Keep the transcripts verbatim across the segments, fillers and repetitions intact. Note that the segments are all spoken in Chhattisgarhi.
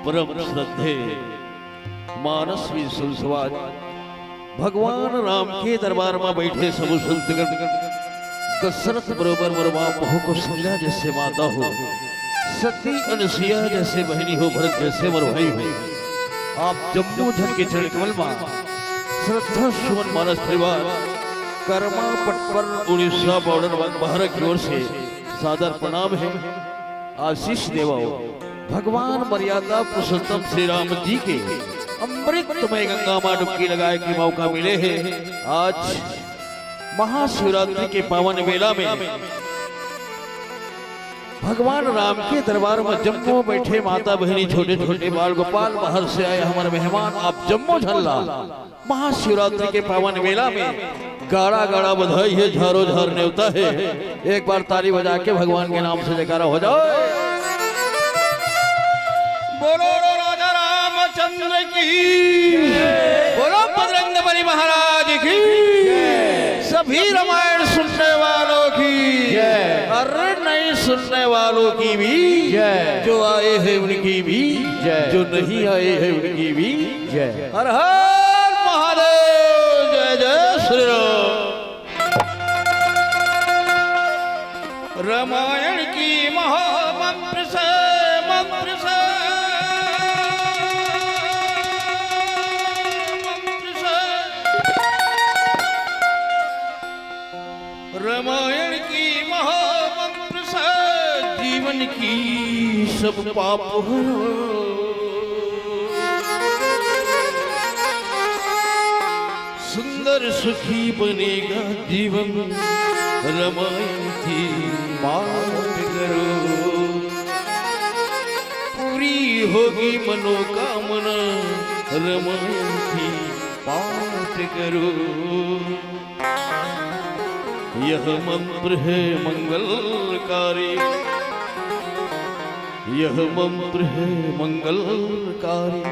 परम श्रद्धे मानस विश्व समाज, भगवान राम के दरबार में बैठे सबो संतगण, दशरथ बरोबर मोर माँ बहू कौशल्या जैसे माता हो, सती अनुसुईया जैसे बहिनी हो, भरत जैसे मोर भाई हो, आप जम्मो झन के चरण कमल में श्रद्धा सुमन मानस परिवार, करमा पटपर उड़ीसा बॉर्डर भारत की ओर से सादर प्रणाम हे। आशीष देवव। भगवान मर्यादा पुरुषोत्तम श्री राम जी के अमृतमय गंगा मा डुबकी लगाए के मौका मिले हे। आज महाशिवरात्रि के पावन बेला में भगवान राम के दरबार में जम्मो बैठे माता बहिनी, छोटे छोटे बाल गोपाल, बाहर से आए हमर मेहमान, आप जम्मो झन ला महाशिवरात्रि के पावन मेला में गाड़ा गाड़ा बधाई हे, झारो झार नेवता हे। एक बार ताली बजा के भगवान के नाम से जयकारा हो जाए। बोलो राजा रामचंद्र की, बोलो बजरंग बली महाराज की, सभी रामायण सुनने वालों की, अरे नहीं सुनने वालों की भी, जो आए हैं उनकी भी, जो नहीं आए हैं उनकी भी। हर हर महादेव, जय जय श्री राम। रामायण की महामंत्र से, मंत्र से, मंत्र से। रामायण की महामंत्र से जीवन की सब पाप हरो। सुंदर सुखी बनेगा जीवन, रामायण की पाठ करो। पूरी होगी मनोकामना, रामायण की पाठ करो। यह मंत्र है मंगलकारी, यह मंत्र है मंगलकारी,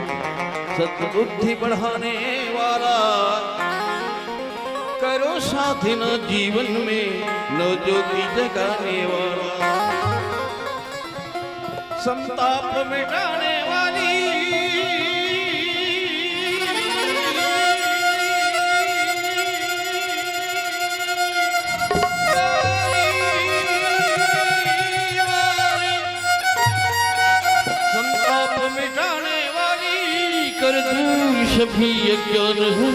सद्बुद्धि बढ़ाने वाला, करो साधना जीवन में नवज्योति जगाने वाला। संताप मिटाने वाली, संताप मिटाने वाली, कर दूर सभी अज्ञान हो।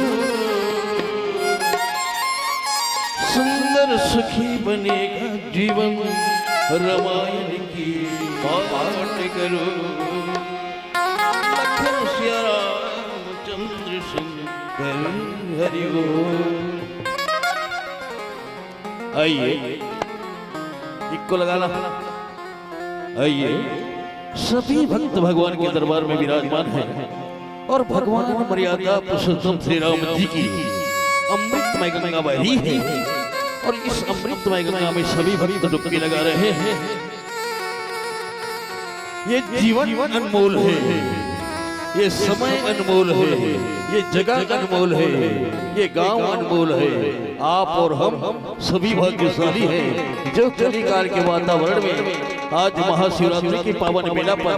सुंदर सुखी बनेगा जीवन, रामायण की पाठ करो। लखन सिया रामचंद्र शंकर हरि बोल। आइए, इक्को लगा ला। आइए, सभी भक्त भगवान के दरबार में विराजमान हैं और भगवान मर्यादा पुरुषोत्तम श्री राम जी की अमृतमय गंगा बह रही है और इस अमृतमय गंगा में सभी भक्त डुबकी लगा रहे हैं। ये जीवन अनमोल है, ये समय अनमोल है, ये जगह अनमोल है, ये गांव अनमोल है। आप और हम सभी भाग्यशाली हैं जो कलिकाल के वातावरण में आज महाशिवरात्रि के पावन बेला पर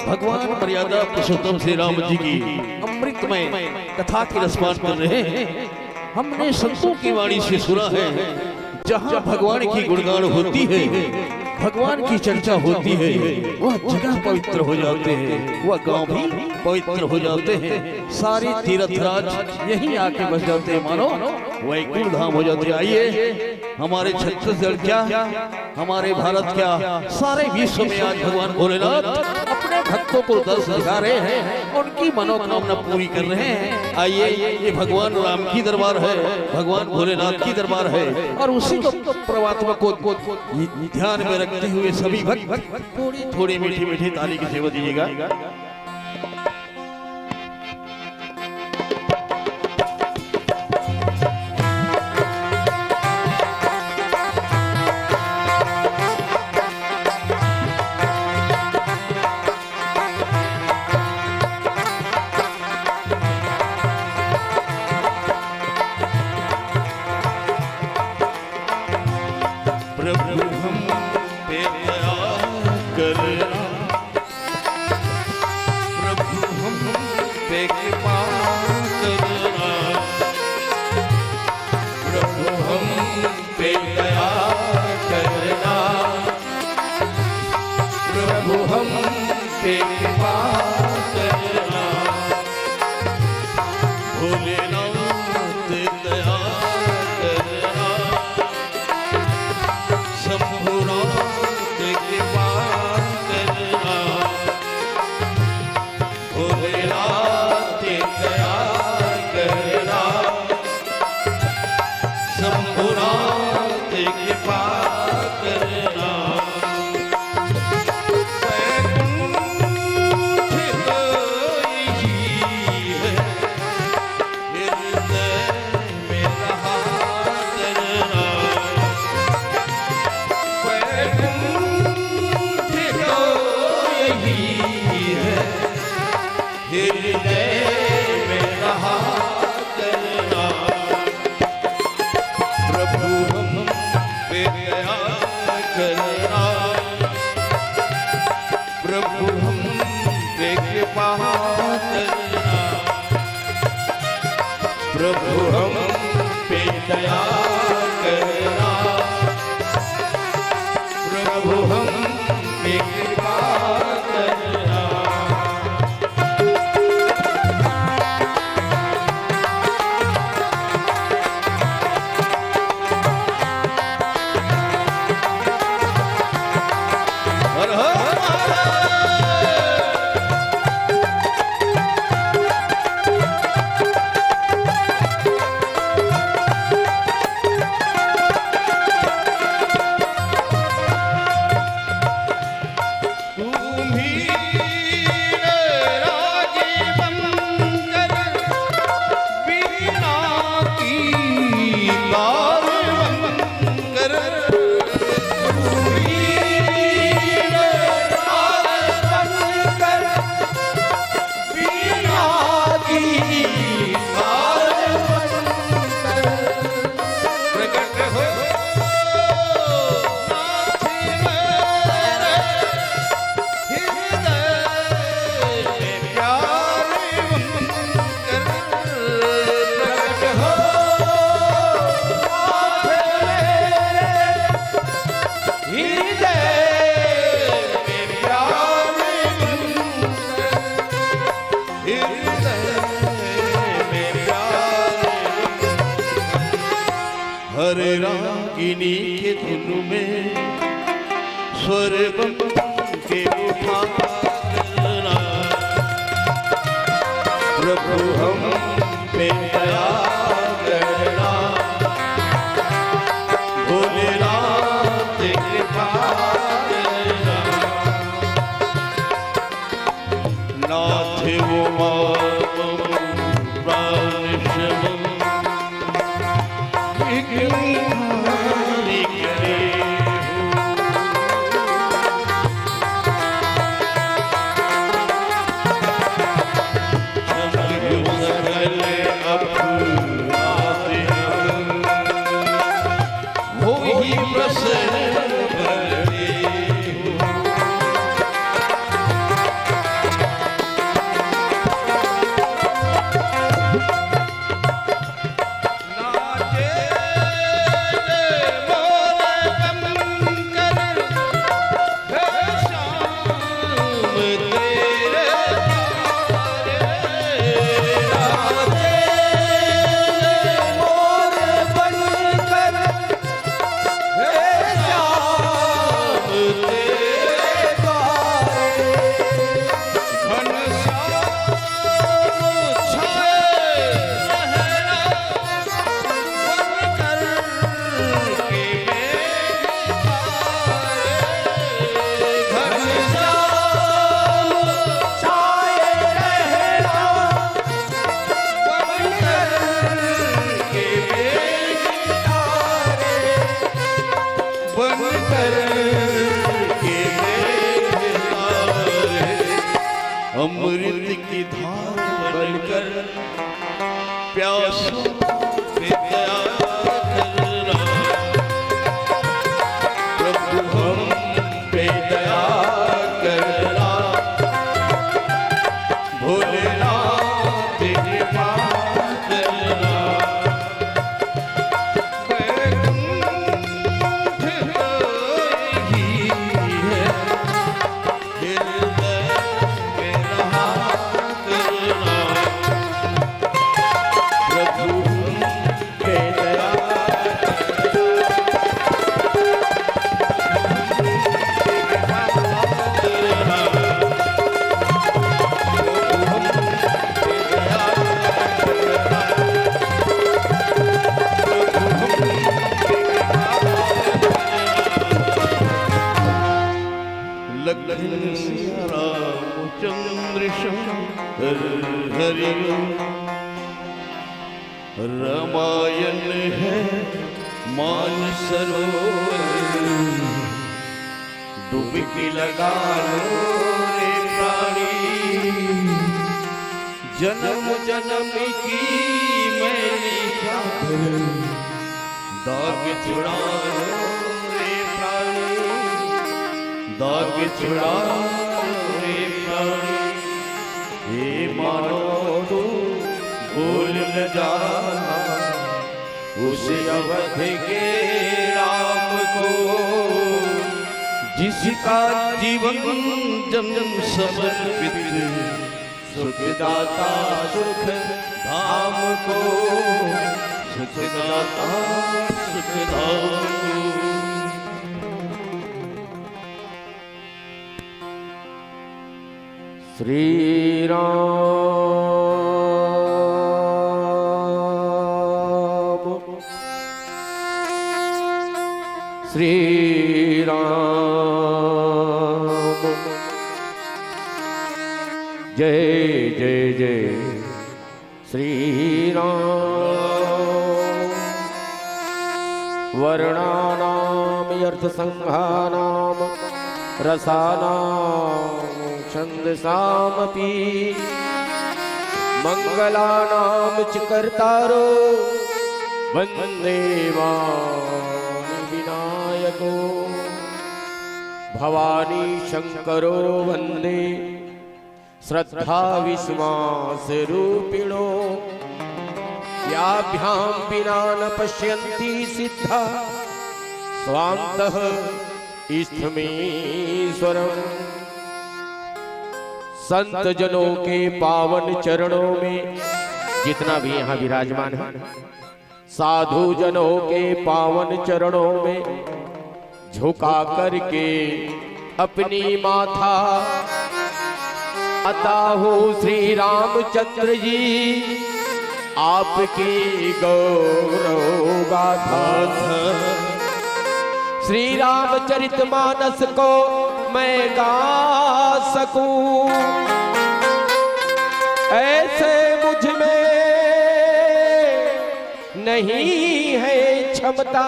भगवान मर्यादा पुरुषोत्तम श्री राम जी की अमृतमय कथा की रसपान कर रहे हैं। हमने संतों की वाणी से सुना है, जहाँ भगवान की गुणगान होती है, भगवान की चर्चा होती है, वह जगह पवित्र हो जाते हैं, वह गांव भी पवित्र हो जाते हैं। सारे तीर्थराज यहीं आके बस जाते हैं, मानो वैकुंठ धाम हो जाते हैं। आइए, हमारे छत्तीसगढ़ क्या, हमारे भारत क्या, सारे विश्व में आज भगवान भोलेनाथ अपने भक्तों को दर्शन दिखा रहे हैं, उनकी मनोकामना पूरी कर रहे हैं। आइए, ये भगवान राम की दरबार है, भगवान भोलेनाथ की दरबार है और उसी को परमात्मा को ध्यान में रखते हुए सभी भक्त थोड़ी थोड़ी मीठी मीठी ताली की सेवा दीजिएगा। प्रभु हम दया करना, प्रभु हम पे कृपा करना, प्रभु हम पे दया करना, प्रभु हम पे कृपा करना, भोलेनाथ दया करना, शंभुनाथ कृपा करना, भोलेनाथ दया करना, शंभुनाथ कृपा करना। वैकुंठ तो यही है, हृदय में रहा करना। वैकुंठ तो यही है, हृदय में रहा करना। प्रभु हम पे दया करना, प्रभु हम पे कृपा करना, प्रभु हम पे दया करना, प्रभु हम पे कृपा करना। हर हर महादेव। तुम्ही राजीव कर बीना की तार कर, तुम्ही राजीव कर बीना की तार कर। प्रकट हो नाथ मेरे हृदय में प्यार मंगल। प्रकट हो नाथ मेरे हृदय में प्यार मंगल। हृदय में प्यार। हर रागिनी के धुन में स्वर बन के उठा करना। प्रभु हम पे दया करना, भोलेनाथ कृपा करना। नाथ उमा मम प्राण श्रवम विघ्न हरि करे हो। शंभु सकल अपराध हम होई प्रसन्न बलदेव। नाचे मोर कंकर हे श्याम तेरे प्यारे। नाचे मोर कंकर हे श्याम तेरे प्यारे। घनश्याम छाए रहना बनकर के मेघ छाए। घनश्याम छाए रहना बनकर के मेघ तारे, बनकर के मेघ तारे, अमृत की धार बनकर प्यासों पे दया करना। प्रभु हम हर हरि ओम। रामायण है मानसरोवर, डुबकी लगा लो रे प्राणी। जन्म जन्म की मैली खातिर दाग छुड़ा लो रे प्राणी, दाग छुड़ा लो रे प्राणी। हे मानो तू भूल न जाना उस अवध के राम को, जिसका जीवन जन्म समर्पित सुखदाता सुख धाम को, सुखदाता सुख धाम को। श्री राम, श्री राम, जय जय जय श्री राम। वर्णानां अर्थसंघानां रसानां छंदसामपि मंगलानां च कर्तारो वंदे वाणि विनायको। भवानी शंकरो वंदे श्रद्धा विश्वास रूपिणो। याभ्यां विना न पश्यन्ति सिद्धा स्वान्तः स्थमीश्वरम्। संत जनों के पावन चरणों में, जितना भी यहाँ विराजमान है, साधु जनों के पावन चरणों में झुका करके अपनी माथा, अता हूँ श्री रामचंद्र जी आपकी गौरव गाथा। श्री रामचरित मानस को मैं गा सकूं, ऐसे मुझ में नहीं है क्षमता,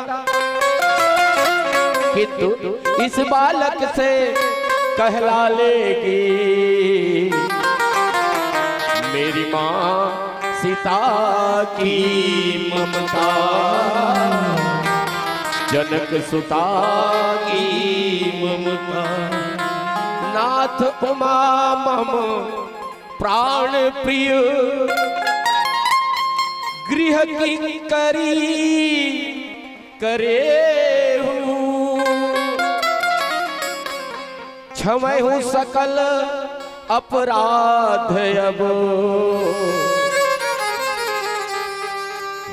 किंतु इस बालक से कहला लेगी मेरी माँ सीता की ममता, जनक सुता की ममता। नाथ उमा मम प्राण प्रिय गृह किंकरी करेहू। क्षमहु सकल अपराध अब,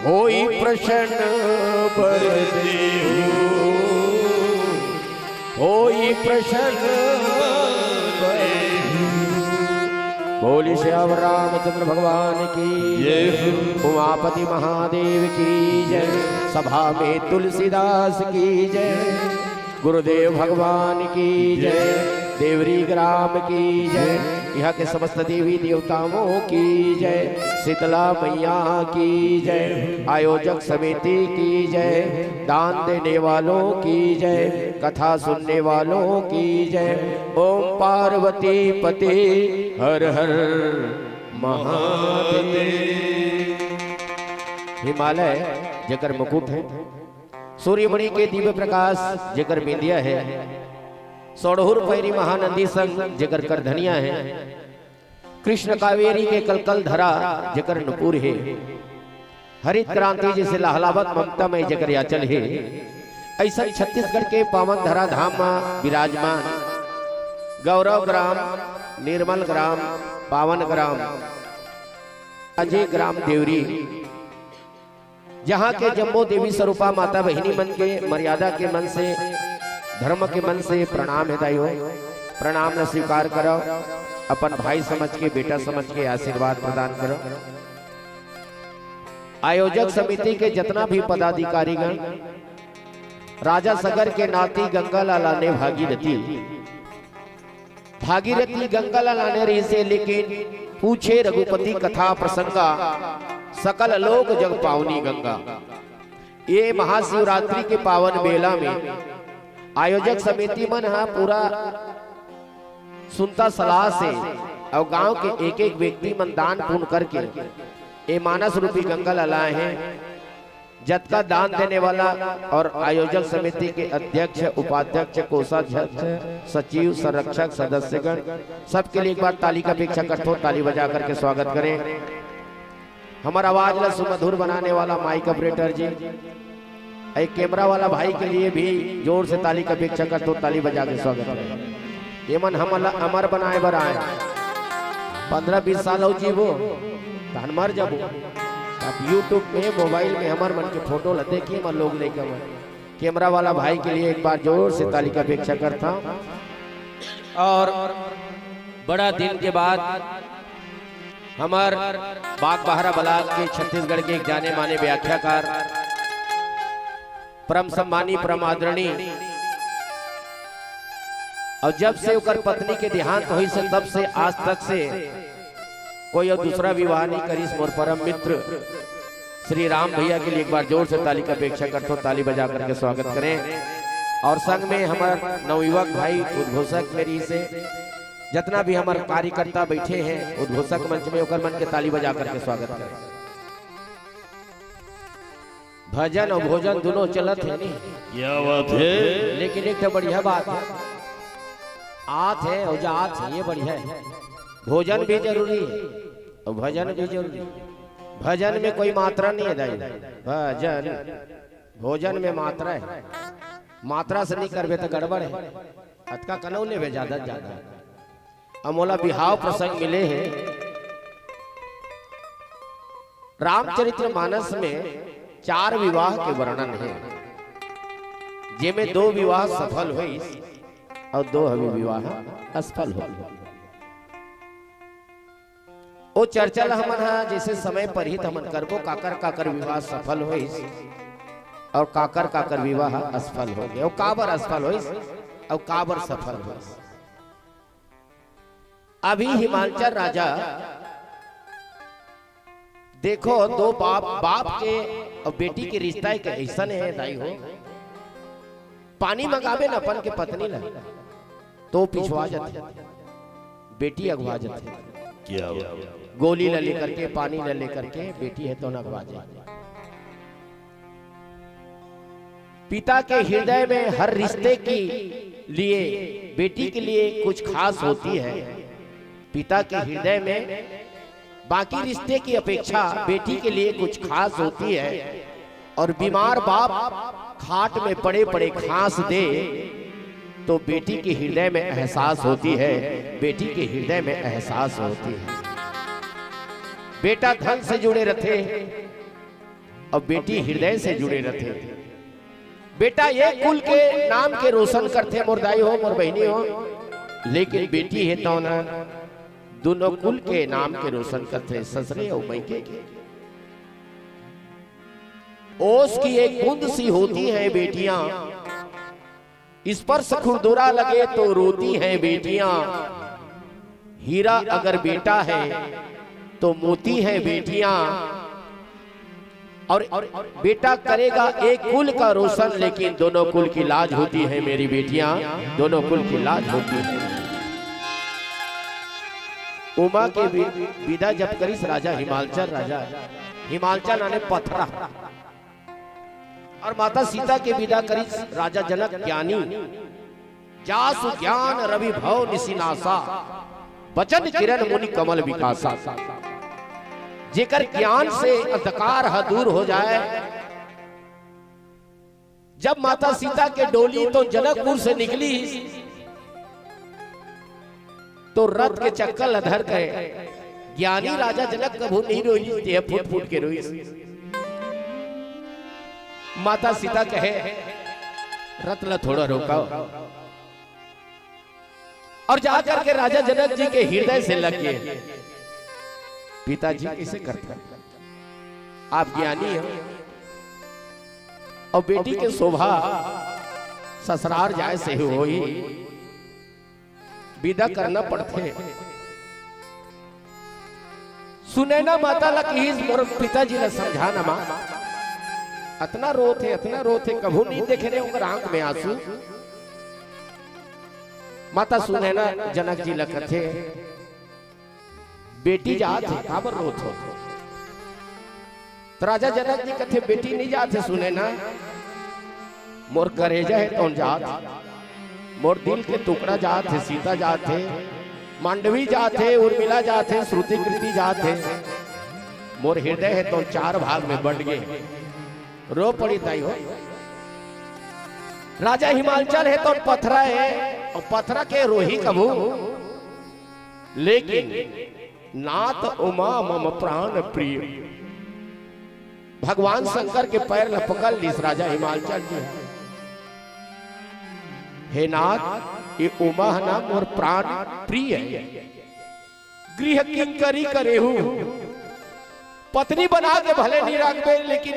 होई प्रसन्न बर देहू, होई प्रसन्न बर देहू। बोली सियावर रामचंद्र भगवान की जय हो। उमापति महादेव की जय। सभा में तुलसीदास की जय। गुरुदेव भगवान की जय। देवरी ग्राम की जय। यहाँ के समस्त देवी देवताओं की जय। शीतला मैया की जय। आयोजक समिति की जय। दान देने वालों की जय। कथा सुनने वालों की जय। ओम पार्वती पति हर हर महादेव। हिमालय जेकर मुकुट है, सूर्यमणि के दिव्य प्रकाश जेकर बिंदिया है, सोड़हुर पैरी महानंदी संग जेकर करधनिया है, कृष्ण कावेरी के कलकल धरा जेकर नुपुर है, हरित क्रांति जैसे लहलावत ममता में जेकर याचल है, ऐसा छत्तीसगढ़ के पावन धरा धाम में विराजमान गौरव ग्राम, निर्मल ग्राम, पावन ग्राम, अजय ग्राम देवरी, जहाँ के जम्मो देवी स्वरूपा माता बहिनी मन के मर्यादा के मन से, धर्म के मन से प्रणाम है दाई हो। प्रणाम ला स्वीकार करो, अपन भाई समझ के, बेटा समझ के आशीर्वाद प्रदान करो। आयोजक समिति के जितना भी पदाधिकारीगण, राजा सगर के नाती गंगा लाला ने भागीरथी, भागीरथी गंगा ला लाने रहिसे, लेकिन पूछे रघुपति कथा प्रसंगा, सकल लोक जग पावनी गंगा। ये महाशिवरात्रि के पावन बेला में आयोजक समिति मन ह पूरा सुनता सलाह से अउ गांव के एक एक व्यक्ति मन दान पुण्य करके ये मानस रूपी गंगा ला लाए हैं। जतका दान देने वाला और आयोजक समिति के अध्यक्ष, उपाध्यक्ष, कोषाध्यक्ष, सचिव, संरक्षक, सदस्यगण, सबके लिए एक बार ताली का अपेक्षा करथो, ताली बजा करके स्वागत करें। हमर आवाज ला सुमधुर बनाने वाला माइक ऑपरेटर जी, ए कैमरा वाला भाई के लिए भी जोर से ताली का अपेक्षा करथो, ताली बजा के स्वागत करें। ये मन हमला अमर बनाए बर आए, पंद्रह बीस साल अउ जीबो, तहन मर जाबो। अब YouTube में, मोबाइल में हमर मन के फोटो ला देखिए मन लोग, लइका मन। कैमरा वाला भाई के लिए एक बार जोर से ताली का अपेक्षा करता हूँ। और बड़ा दिन के बाद हमर बागबाहरा ब्लॉक के छत्तीसगढ़ के एक जाने माने व्याख्याकार, परम सम्मानी, परम आदरणीय, और जब से ओकर पत्नी के देहांत होइस हे, तब से आज तक से कोई और दूसरा विवाह नहीं करिस। मोर परम मित्र श्री राम भैया के लिए एक बार जोर से ताली का अपेक्षा करथो, ताली बजा करके स्वागत करें। और संग में हमर नवयुवक भाई उद्घोषक में रहिसे, जतना भी हमर कार्यकर्ता बैठे हैं उद्घोषक मंच में, ओकर मन के ताली बजा करके स्वागत करें। भजन और भोजन दोनों चलत है नहीं, क्या बात है? लेकिन एक तो बढ़िया बात है, आत है और जात है, ये बढ़िया है। भोजन भी जरूरी है और भजन भी जरूरी है। भजन में कोई मात्रा नहीं है दाई, भजन, भोजन में मात्रा है। मात्रा से नहीं करबे तो गड़बड़ है। अतका कनौ लेबे ज्यादा से ज्यादा। अब मोला बिहाव प्रसंग मिले है। रामचरित्र मानस में चार विवाह के वर्णन है, जेमे दो विवाह सफल होइस और दो हवे विवाह असफल हो। ओ चर्चा ला हमन हा जैसे समय पर ही हमन करबो, काकर काकर विवाह सफल होइस और काकर काकर विवाह असफल हो गए, और काबर असफल होइस और काबर सफल होइस। अभी हिमांचल राजा, देखो, दो बाप, बाप के और बेटी के रिश्ता एक ऐसन है दाई हो, पानी मंगाबे न अपन के पत्नी ला, तो पिछवा जाथे, बेटी अगवा जाथे। क्या बात? गोली ला लेकर के, पानी ला लेकर के, बेटी है तो न अगवा जाए। पिता के हृदय में हर रिश्ते के लिए, बेटी के लिए कुछ खास होती है। पिता के हृदय में बाकी रिश्ते की अपेक्षा बेटी के लिए कुछ खास होती है। और बीमार बाप खाट में पड़े पड़े खांस दे, तो बेटी के हृदय में एहसास होती है, बेटी के हृदय में एहसास होती है। बेटा धन से जुड़े रथे, अब बेटी हृदय से जुड़े रथे। बेटा ये कुल के नाम के रोशन करथे, मोर दाई हो, मोर बहिनी हो, लेकिन बेटी है तो ना, दोनों कुल के नाम के रोशन करथे, ससुरे और मइके के। ओस की एक बूंद सी होती हैं बेटियां, स्पर्श खुरदुरा लगे तो रोती हैं बेटियां। हीरा अगर बेटा है तो मोती हैं बेटियां। और बेटा करेगा एक कुल का रोशन, लेकिन दोनों कुल की लाज होती है मेरी बेटियां, दोनों कुल की लाज होती है। उमा के वि-, विदा जब करिस राजा हिमालचल, राजा हिमालचल आने पथरा, और माता सीता के विदा करिस राजा जनक ज्ञानी। जासु ज्ञान रवि भव निशिनासा, बचन किरण मुनि कमल विकासा। जेकर ज्ञान से अंधकार ह दूर हो जाए। जब माता सीता के डोली तो जनकपुर से निकली, तो रथ के चक्कर ल धर के ज्ञानी राजा जनक कभू नहीं रोइस, तेह फूट फूट के रोइस। माता सीता कहे, "रथ ल थोड़ा रोकाओ।" और जा करके राजा जनक जी के हृदय से लग गए। पिताजी कैसे करते हैं? आप ज्ञानी हो, और बेटी के शोभा ससुरार जाए से होई। विदा करना पड़थे। सुनैना माता ला किहिस, "मोर पिताजी ला समझा ना माँ, अतना रोत हे, अतना रोत हे, कभू नइ देखे रेहेंव ओकर आँख में आँसू।" माता सुनैना जनक जी ला कथे, "बेटी जात हे, काबर रोत हो?" त राजा जनक जी कथे, "बेटी नइ जात हे सुनैना, मोर करेजा हे तौन जात, मोर दिल के टुकड़ा जात हे, सीता जात हे, मांडवी जात हे, उर्मिला जात हे, श्रुति कृति जात हे, मोर हृदय हे तौन चार भाग में बंट गे, रो पड़ी ताई हो।" राजा हिमांचल हे तौन पथरा हे, अउ पथरा के रोही कभू, लेकिन नाथ उमा मम प्राण प्रिय। भगवान शंकर के पैर ल पकड़ लिस राजा हिमांचल जी ह। "हे नाथ, ये उमा ह ना मोर प्राण प्रिय हे। गृह किंकरी करेहू, पत्नी बना के भले नइ रखबे, लेकिन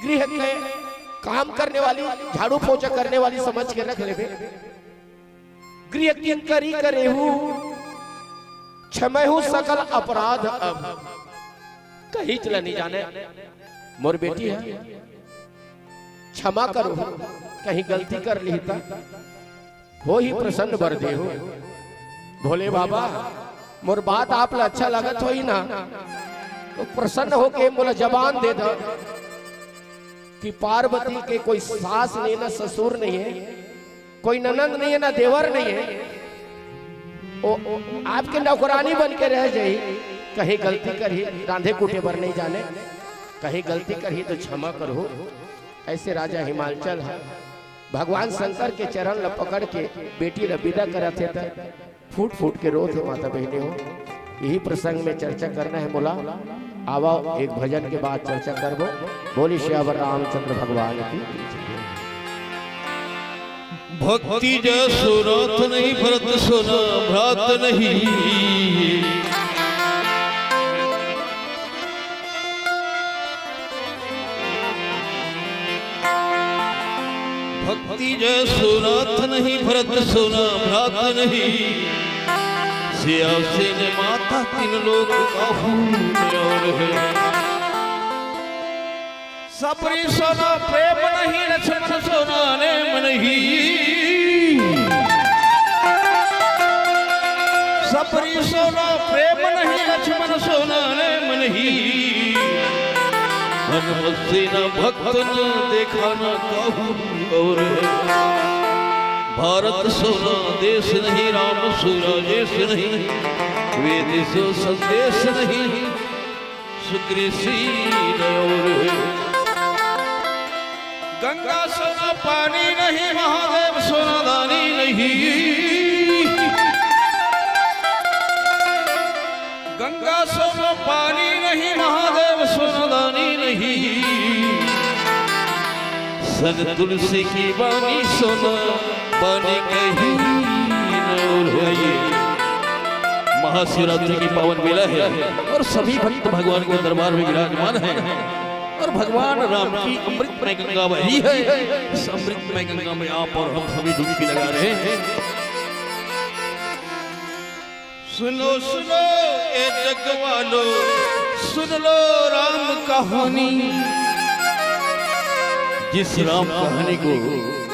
गृह के काम करने वाली, झाड़ू पोछा करने वाली समझ के रख लेबे।" गृह किंकरी करेहू, क्षमैहू सकल अपराध अब। कहींच ल नइ जाने मोर बेटी ह, क्षमा करो, कहीं गलती कर लिही त। होही प्रसन्न बर देहू। भोले बाबा, मोर बात आप ला अच्छा लगत होही ना, तो प्रसन्न होके मोला जबान दे द कि पार्वती के कोई सास नइ हे ना ससुर नइ हे, कोई ननंद नइ हे ना देवर नइ हे, ओ, ओ, आपके नौकरानी बन के रह जाही। कहीं गलती करही, रांधे कूटे बर नइ जाने, कहीं गलती करही तो क्षमा करहू। ऐसे राजा हिमांचल ह भगवान शंकर के चरण ल पकड़ के बेटी ल विदा करत हे त फूट फूट के रोत हे माता बहिनी हो। यही प्रसंग में चर्चा करना हे मोला। आवा, एक भजन के बाद चर्चा करबो। बोली सियावर रामचंद्र भगवान की। भक्ति जसो नाथ नहीं, भरत सो ना भ्रात नहीं। भक्ति जसो नाथ नहीं, भरत सो ना भ्रात नहीं। सियावर माता तीन लोक काहू में और है। सबरी सो ना प्रेम नहीं, लक्ष्मण सो ना नेम नहीं। सबरी सो ना प्रेम नहीं, लक्ष्मण सो ना नेम नहीं। हनुमत से ना भक्त ना देखा ना काहू और। भारत सो ना देश नहीं, राम सो राजेश नहीं। वेद सो संदेश नहीं, सुकृषि नहीं और। गंगा सो ना पानी नहीं, महादेव सो ना दानी नहीं। गंगा सो ना पानी नहीं, महादेव सो ना दानी नहीं। सन तुलसी की बानी सो ना बानी कहीं न और होइए। महाशिवरात्रि की पावन बेला है और सभी भक्त भगवान के दरबार में विराजमान हैं और भगवान राम की अमृतमय गंगा बही है। इस अमृतमय गंगा में आप और हम सभी डुबकी लगा रहे हैं। सुनो सुनो ए जग वालो, सुन लो राम कहानी। जिस राम कहानी को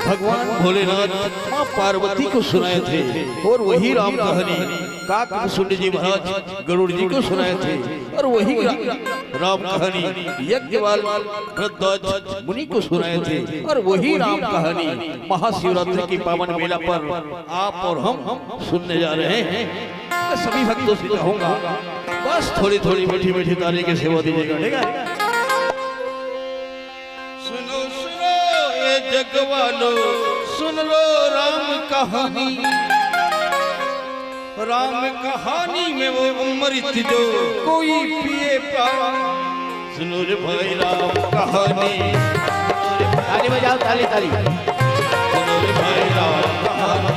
भगवान भोलेनाथ माँ पार्वती को सुनाए थे और वही राम कहानी काकभुशुंड जी महाराज गरुड़ जी को सुनाए थे और वही रा-, राम कहानी याज्ञवल्क्य भरद्वाज मुनि को सुनाए थे और वही राम कहानी महाशिवरात्रि की पावन बेला पर आप और हम सुनने जा रहे हैं। मैं सभी भक्तों से कहूंगा, बस थोड़ी थोड़ी मीठी मीठी ताली की सेवा दीजिएगा, ठीक है? सुनो सुनो ए जग वालो, सुन लो राम कहानी। राम कहानी में वो अमृत जो कोई पिए पावे। सुनो रे भाई राम कहानी। ताली बजाओ, ताली, ताली। सुनो रे भाई राम कहानी।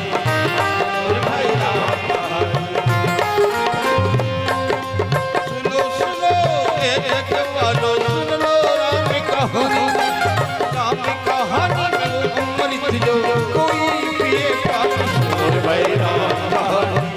सुनो रे भाई राम कहानी। सुनो सुनो ए जग वालो, सुन लो राम कहानी। राम कहानी में वो अमृत जो कोई पिए पावे। सुनो रे भाई राम कहानी।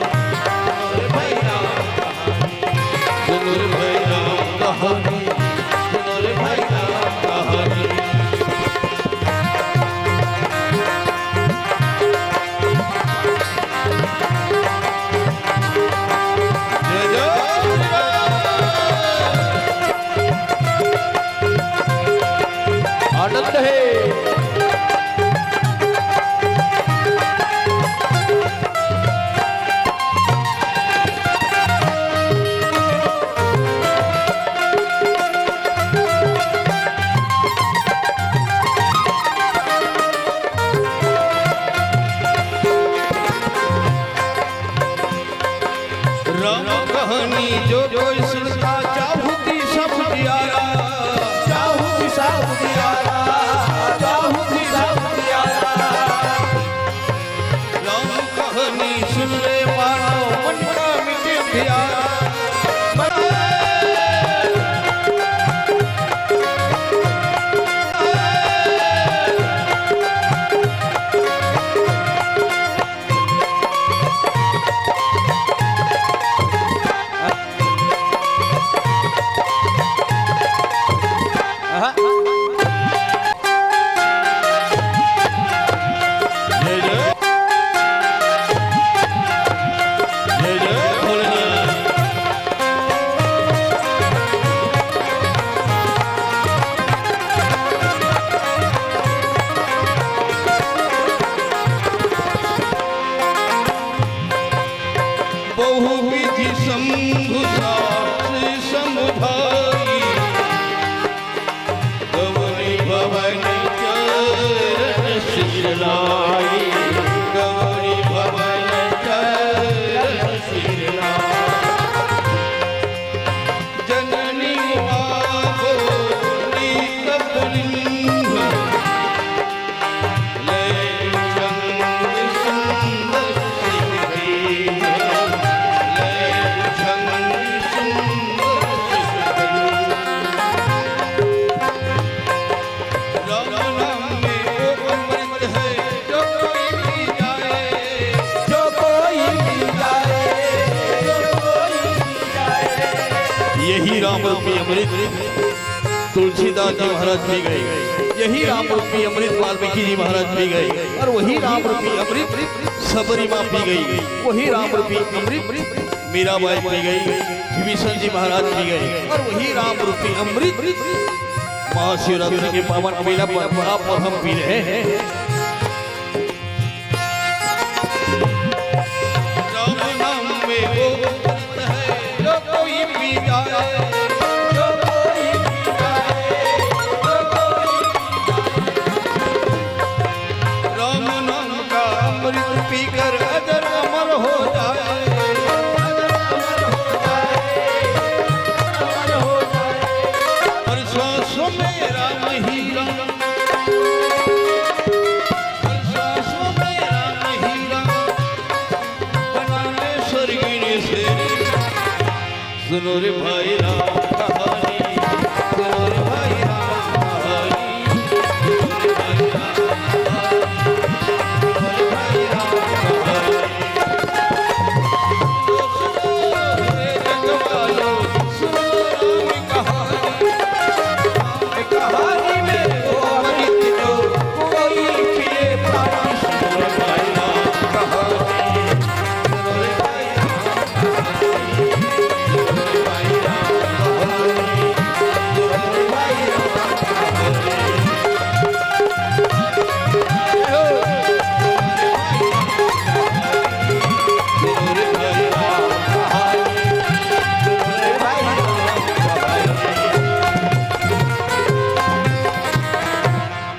राम कहनी जो कोई सुनता, चाहू दिशा उजियारा, चाहू दिशा उजियारा, चाहू दिशा उजियारा। राम कहनी सुन ले मानो, मन का मिटे अंधियारा। बहुविधि शंभु शास्त्र समुझाई, गौरी भवन चरण शिष लाई, गौरी भवन चरण शिष लाई। जननी माँ बोली कपिलिंद, यही राम रूपी अमृत तुलसीदास जी महाराज पी गए, यही राम रूपी अमृत वाल्मीकि जी महाराज पी गए, और वही राम रूपी अमृत शबरी माँ पी गई, वही राम रूपी अमृत मीराबाई पी गई, विभीषण जी महाराज पी गए, और वही राम रूपी अमृत महाशिवरात्रि के पावन मेला पर आप और हम पी रहे हैं। राम नाम में वो अमृत है, जो कोई पी जाए, जो कोई पी जाए, जो कोई पी जाए। राम नाम का अमृत पीकर अजर अमर हो जाए, अजर अमर हो जाए, अमर हो जाए। हर सांसों में राम ही राम, हर सांसों में राम ही राम, बना ले स्वर्गीय से। सुनो रे भाई राम कहानी, सुनो रे भाई राम कहानी, सुनो रे भाई राम कहानी, सुनो रे भाई राम कहानी।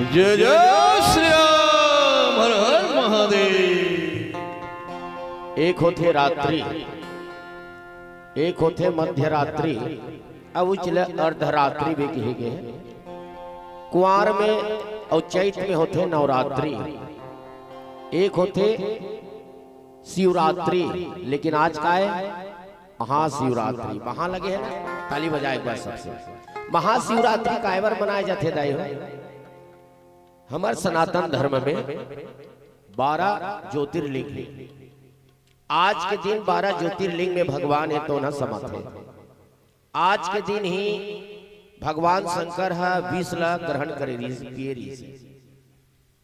जय जय श्री राम, हर हर महादेव। एक होथे रात्रि, एक होथे मध्य रात्रि, अउ उच ल अर्धरात्रि भी कहे गे हे। कुंवार में अउ चैत में होथे नवरात्रि। एक होथे शिवरात्रि, लेकिन आज का हे? महाशिवरात्रि। महा लगे हे ना, ताली बजाए एक बार सबसे। महाशिवरात्रि काय बर मनाए जाथे दाई हो? हमर सनातन धर्म में बारह ज्योतिर्लिंग हे। आज के दिन बारह ज्योतिर्लिंग में भगवान हे तो ना समत हे। आज के दिन ही भगवान शंकर ह विष ला ग्रहण करे रिहिस, पिए रिहिस।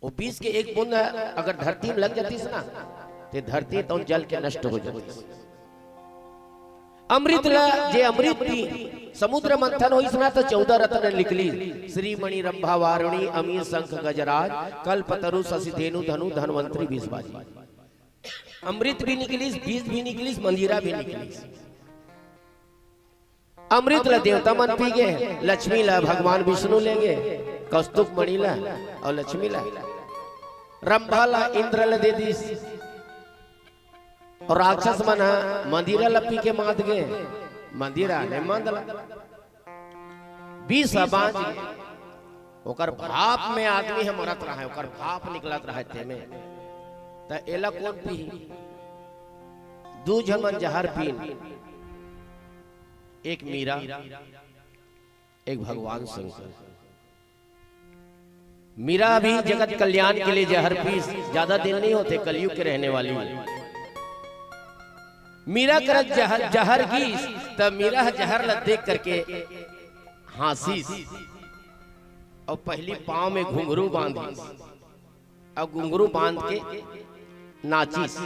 वो विष के एक बूंद अगर धरती में लग जातिस ना, ते धरती तो जल के नष्ट हो जातिस। अमृत ला, जे अमृत पी, समुद्र मंथन होइस ना, तो चौदह रत्न निकली, श्री मणि रंभा वारुणी अमीय शंख गजराज, कल्पतरु शशि धेनु धनु धन्वंतरी विष बाजी। अमृत भी निकलिस, विष भी निकलिस, मदिरा भी निकलिस। अमृत ला देवता मन पी गे, लक्ष्मी ला भगवान विष्णु ले गे, कौस्तुभ मणि ला अउ लक्ष्मी ला, रंभा ला इंद्र ला दे दिस। अउ राक्षस मन ह मदिरा ल पी के मात गे, मदिरा ने मंद ल, विष ह बांच गे। ओकर भाप में आदमी ह मरत रहय, ओकर भाप निकलत रहय तेमे, त एला कोन पीही? दू झन मन जहर पीन, एक मीरा, एक भगवान शंकर। मीरा भी जगत कल्याण के लिए जहर पीस, ज्यादा दिन नहीं होते, कलयुग के रहने वाली। मीरा करत जहर, जहर गीस, तब मीरा ह जहर ल देख करके हाँसिस अउ पहली पांव में घुंघरू बांधिस अउ घुंघरू बांध के नाचिस।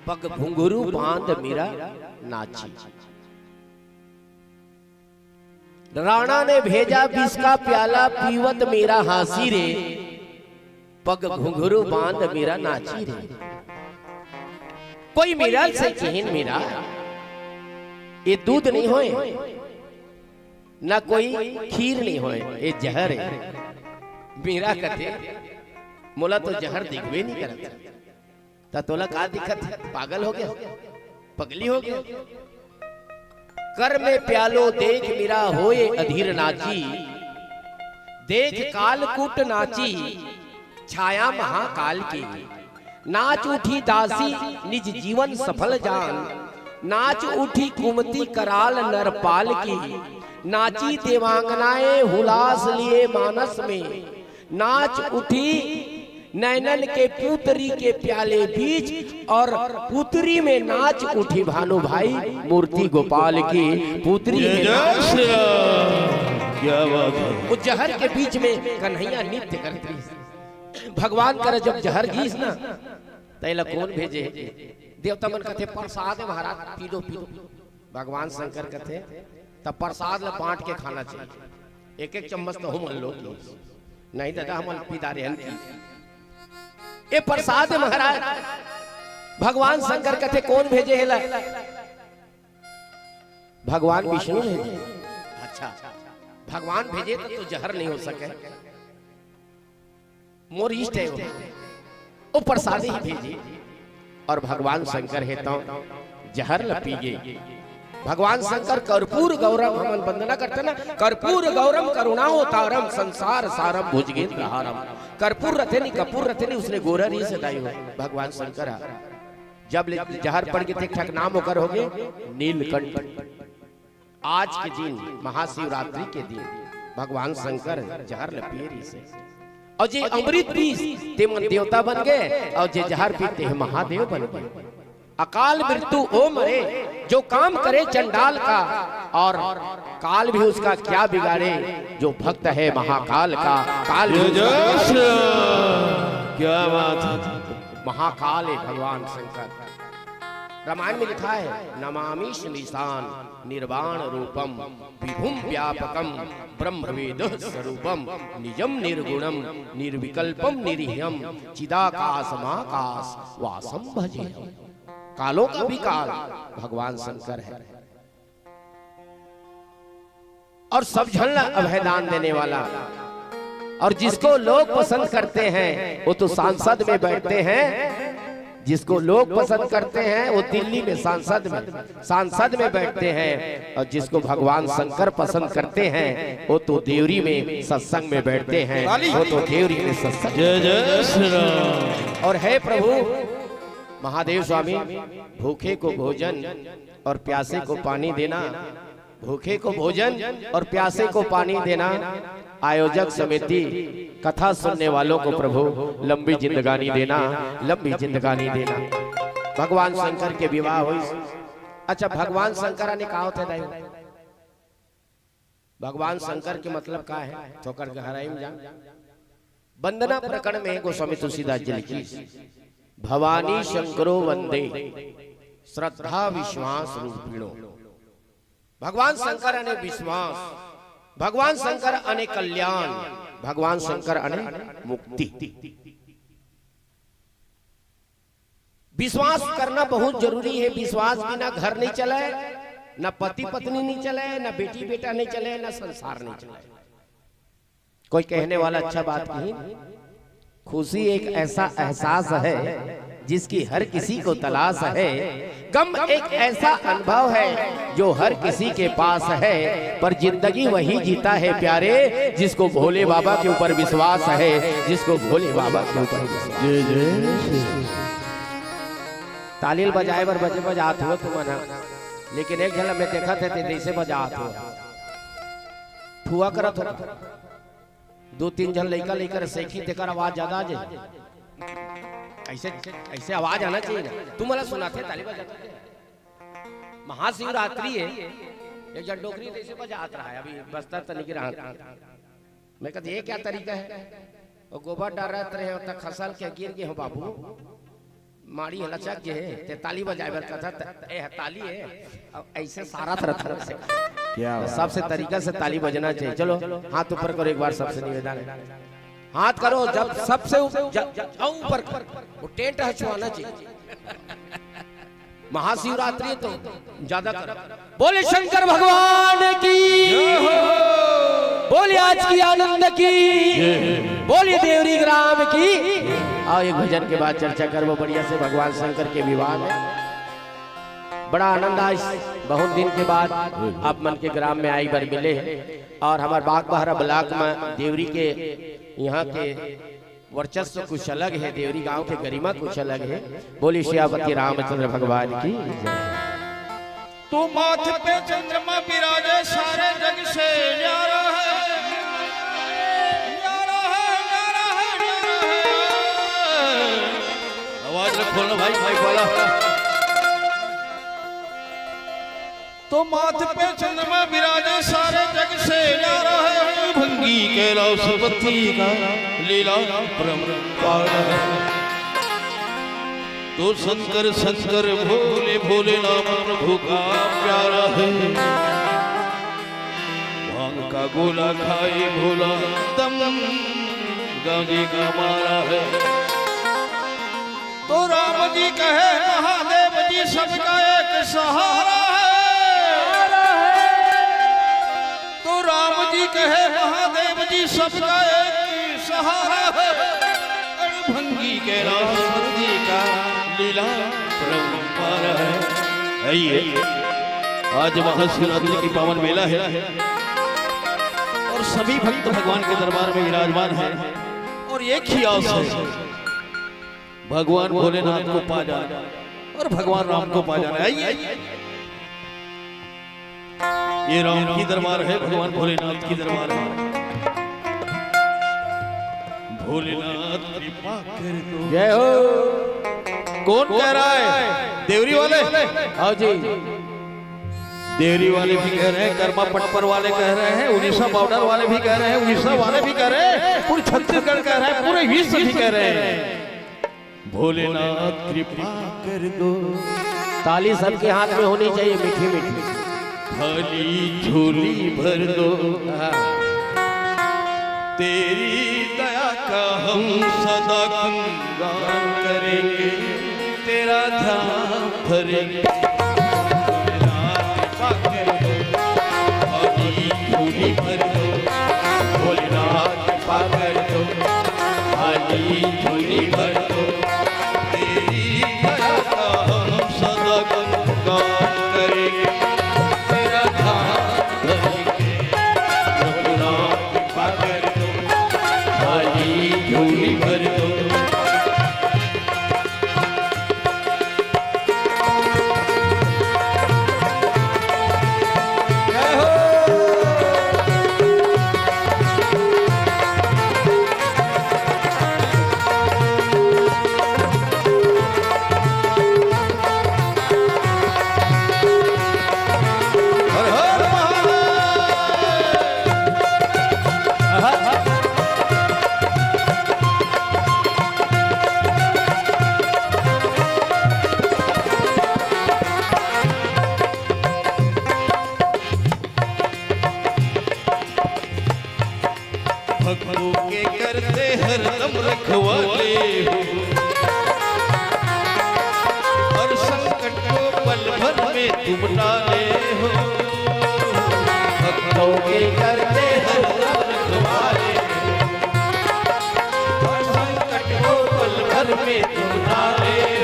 पग घुंघरू बांध मीरा नाची। राणा ने भेजा विष का प्याला, पीवत मीरा हाँसी रे, पग घुंघरू बांध मीरा नाची रे। कोई मीरा से किहिन, मीरा, ये दूध नहीं होय, ना कोई खीर नहीं होय, ये जहर हे। मीरा कथे, मोला तो जहर दिखबे नहीं करत। त तोला का दिखत हे? पागल हो गे? पगली हो गे? कर में प्यालो देख मीरा होय अधीर नाची, देख कालकूट नाची छाया महाकाल की। नाच उठी दासी निज जीवन सफल जान, नाच उठी कुमति कराल नरपाल की। नाची देवांगनाएं हुलास लिए मानस में, नाच उठी नैनन के पुतरी के प्याले बीच, और पुतरी में नाच उठी भानु भाई मूर्ति गोपाल की। पुतरी में जय श्री राम। क्या बात है। वो जहर के बीच में कन्हैया नृत्य करत रहिस। भगवान करा जब जहर गीस ना, त एला कोन भेजे? देवता मन कथे, "प्रसाद हे महाराज, पी लो, पी लो।" भगवान शंकर कथे, "तब प्रसाद ला बांट के खाना चाहिए, एक एक चम्मच तो हमन लो, नहीं दादा, हमन पी डारे हन।" ये प्रसाद हे महाराज। भगवान शंकर कथे, "कोन भेजे हे ला?" "भगवान विष्णु भेजे।" "अच्छा, भगवान भेजे तो, तो जहर नहीं हो सके।" मोर इष्ट हे वो, वो प्रसाद ही भेजी। और भगवान शंकर हे तो जहर ल पी गे। भगवान शंकर कर्पूर गौरम, हमन वंदना करते ना, कर्पूर गौरम करुणावतारम संसार सारम भुजगेंद्रहारम। कर्पूर रथे नी, कपूर रथे नी, उसने गोरा रहिस दाई हो भगवान शंकर ह। जब ले जहर पड़ गे त एक ठक नाम ओकर हो गे नीलकंठ। आज के दिन, महाशिवरात्रि के दिन, भगवान शंकर जहर ल पिए रहिस हे। अउ जे अमृत पीस, ते मन देवता बन गे, अउ जे जहर पीस, ते महादेव बन गे। अकाल मृत्यु ओ मरे, जो काम करे चंडाल का, और काल भी उसका क्या बिगाड़े, जो भक्त है महाकाल का, काल भी जय उसका जय श्री राम। क्या बात है। महाकाल हे भगवान शंकर। रामायण में लिखा है, "नमामि शीर्षान्निर्वाणरूपं विभुं व्यापकं ब्रह्मवेदस्वरूपं निजं निर्गुणं निर्विकल्पं निरीहं चिदाकाशमाकाशवासं भजेऽहम्।" कालों का भी काल भगवान शंकर है। और सब झन ला अभय दान देने वाला, और जिसको लोग पसंद करते हैं वो तो सांसद में बैठते हैं, जिसको लोग पसंद करते हैं वो दिल्ली में सांसद में, सांसद में बैठते हैं, और जिसको भगवान शंकर पसंद करते हैं वो तो देवरी में सत्संग में बैठते हैं, ताली। वो तो देवरी में सत्संग। जय जय श्री राम। और हे प्रभु महादेव स्वामी, भूखे को भोजन और प्यासे को पानी देना, भूखे को भोजन और प्यासे को पानी देना, आयोजक समिति, कथा सुनने वालों को प्रभु लंबी जिंदगानी देना, लंबी जिंदगानी देना। भगवान शंकर के विवाह होइस। अच्छा, भगवान शंकर ने का होथे दाई? भगवान शंकर के मतलब का हे? थोकन गहराई में जान। वंदना प्रकरण में गोस्वामी तुलसीदास जी लिखिस, "भवानी शंकरो वंदे श्रद्धा विश्वास रूपिणो।" भगवान शंकर अने विश्वास, भगवान शंकर अने कल्याण, भगवान शंकर अने मुक्ति। विश्वास करना बहुत जरूरी हे। विश्वास बिना घर नहीं चले, ना पति पत्नी नहीं चले, ना बेटी बेटा नहीं चले, ना संसार नहीं चले। कोई कहने वाला अच्छा बात कही, खुशी एक ऐसा एहसास है जिसकी हर किसी को तलाश है। गम एक ऐसा अनुभव है जो हर किसी के पास है, पर जिंदगी वही जीता है प्यारे, जिसको भोले बाबा के ऊपर विश्वास है, जिसको भोले बाबा के ऊपर विश्वास। जय जय श्री। ताली ल बजाए बर बजे बजात हो तुमन ह, लेकिन एक झन ल मैं देखत हे ते जैसे बजात हो, फुआ करत हो। दो तीन झन लइका लइका सेखी, तेकर आवाज ज्यादा आ जाए। ऐसे, ऐसे आवाज आना चाहिए ना। तुम मला सुनाते ताली बजाते। महाशिवरात्रि है, एक झन डोकरी जैसे बजात रहा है, अभी बस्तर तनिक रहा। मैं कहते, "ये क्या तरीका है?" वो गोबर डालत रहे, ओता खसल के गिर गे हो बाबू, माड़ी ह लचक गे हे, ते ताली बजाए बर कहत, ए ह ताली है, अब ऐसे सारा तरह तरफ से। क्या तो बात। सबसे तरीका से ताली बजना चाहिए। चलो, हाथ ऊपर करो, एक बार सबसे निवेदन है, हाथ करो, जब सबसे ऊ-, ज-, ज-, ऊपर करो, वो टेंट ह छुआना चाहिए। महाशिवरात्रि तो ज्यादा करो। बोले शंकर भगवान की, बोले आज की आनंद की, बोले देवरी ग्राम की। आओ, एक भजन के बाद चर्चा करबो बढ़िया से भगवान शंकर के विवाह में। बड़ा आनंद आज, बहुत दिन के बाद आप मन के ग्राम में आई बर मिले हैं। और हमार बागबाहरा ब्लॉक में देवरी के यहाँ के वर्चस्व कुछ अलग है, देवरी गांव के गरिमा कुछ अलग है। बोलिए सियापति रामचंद्र भगवान की जय। तू माथ पे चंद्रमा विराजे, सारे जग से न्यारा है, न्यारा है, न्यारा है, न्यारा है। आवाज रखो ना भाई, माइक वाला। तो माथ पे चंद्रमा विराजे, सारे जग से न्यारा है। भंगी कैलाशपति का लीला परंपार है। तो शंकर शंकर भोले भोले नाम प्रभु का प्यारा है। भांग का गोला खाए भोला, दम गांजे का मारा है। तो राम जी कहे महादेव जी सबका एक सहारा है। तो राम जी कहे महादेव जी सबका एक सहारा है। अड़भंगी कैलाशपति का लीला परंपार है। आइए, आज महाशिवरात्रि की पावन बेला है और सभी भक्त भगवान के दरबार में विराजमान हैं और एक ही आस है, भगवान भोलेनाथ को पा जाना और भगवान राम को पा जाना। आइए, ये राम की दरबार है, भगवान भोलेनाथ की दरबार है। भोलेनाथ कृपा कर दो। जय हो। कौन कह रहा है? देवरी वाले? आओ जी। देवरी वाले भी कह रहे हैं, कर्मा पटपर वाले कह रहे हैं, उड़ीसा बॉर्डर वाले भी कह रहे हैं, उड़ीसा वाले भी कह रहे हैं, पूरे छत्तीसगढ़ कह रहे हैं, पूरे विश्व भी कह रहे हैं। भोलेनाथ कृपा कर दो। ताली सबके हाथ में होनी चाहिए, मीठी मीठी। खाली झोली भर दो। हाँ। तेरी दया का हम सदा गुणगान करेंगे, तेरा ध्यान धरेंगे। भोलेनाथ कृपा कर दो, खाली झोली भर दो। भोलेनाथ कृपा कर दो, खाली झोली भर दो। तेरी दया का हम सदा गुणगान करेंगे, तेरा ध्यान धरेंगे। प्रभु राम कृपा कर दो, खाली झोली भर दो। भक्तों के करते हरदम रखवाले हो, हर संकट को पल भर में तुम टाले हो। भक्तों के करते हरदम रखवाले हो, हर संकट को पल भर में तुम टाले हो।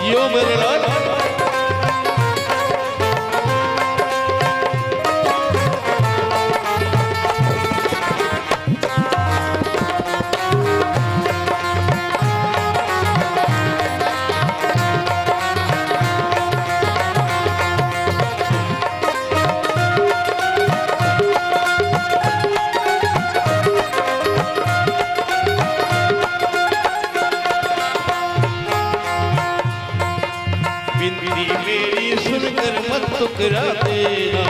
यो मेरे लाल। बिनती मेरी सुनकर मत ठुकरा देना,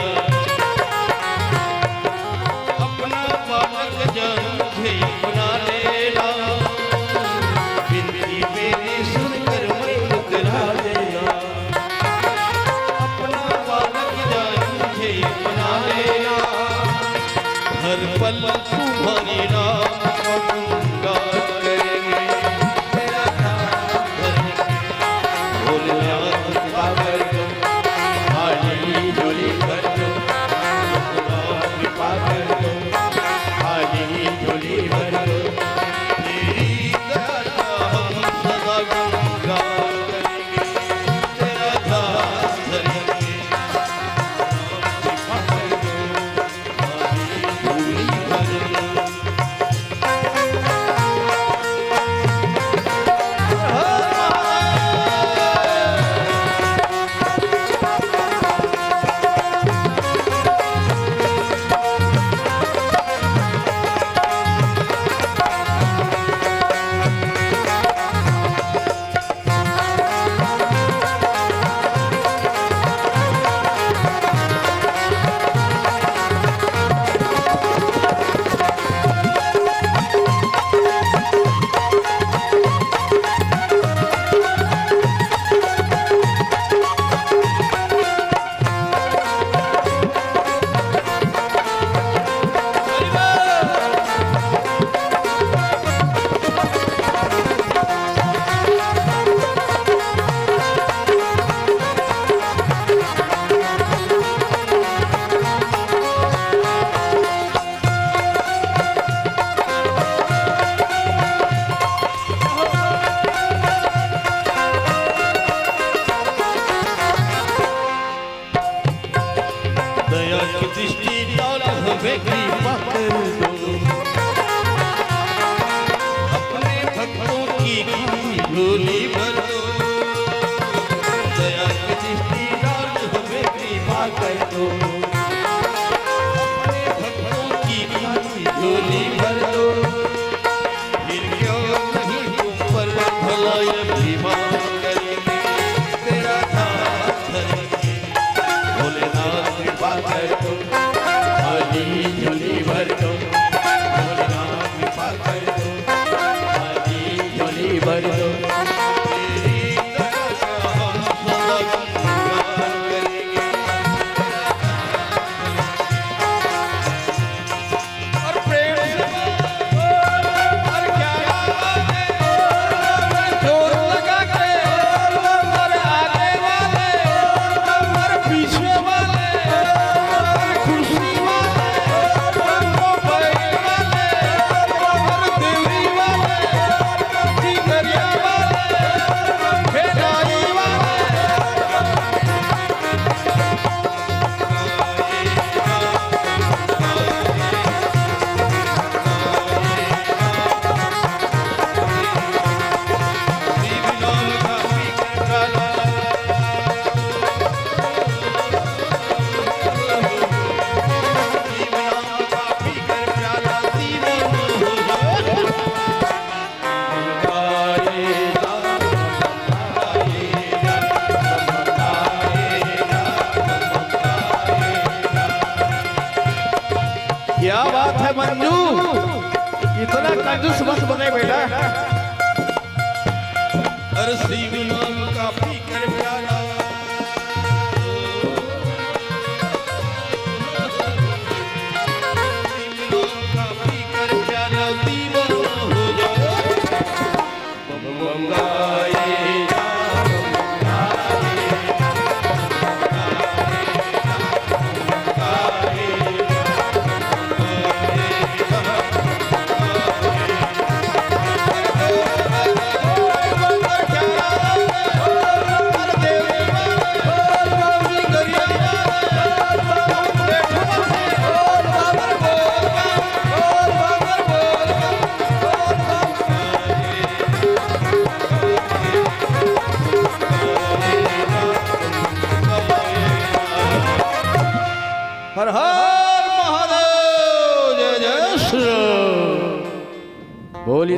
अपना बालक जान मुझे अपना लेना। बिनती मेरी सुनकर मत ठुकरा देना, अपना बालक जान मुझे अपना लेना। हर पल तुम्हारी नाम गुनगान करेंगे, तेरा ध्यान धरेंगे। भोलेनाथ कृपा कर दो, आज ही झोली भर दो। भोलेनाथ कृपा कर दो, आज ही झोली भर दो। तेरी दया का हम सदा गुनगान करेंगे, तेरा ध्यान धरेंगे। दया की दृष्टि डाल हमें कृपा कर दो, अपने भक्तों की खाली झोली भर दो। दया की दृष्टि डाल हमें कृपा कर दो, अपने भक्तों की खाली झोली भर दो। फिर क्यों नहीं तुम पर भला अभिमान करेंगे, तेरा ध्यान धरेंगे। भोलेनाथ कृपा कर दो, आज ही झोली भर दो। भोलेनाथ कृपा कर दो, आज ही झोली भर दो। तेरी दया का हम सदा गुणगान करेंगे। और प्रेम से बोल, और क्या बात है? और जोर लगा के, और आगे वाले, और पीछे वाले, और कुर्सी वाले, और मोबाइल वाले, और देवरी वाले, और दरिया वाले, और खेदारी वाले। क्या बात है मंजू, इतना कंजूस मत बने बेटा। अरे शिव नाम का पीकर प्याला, शिव नाम का पीकर प्याला दीवाना हो जाए।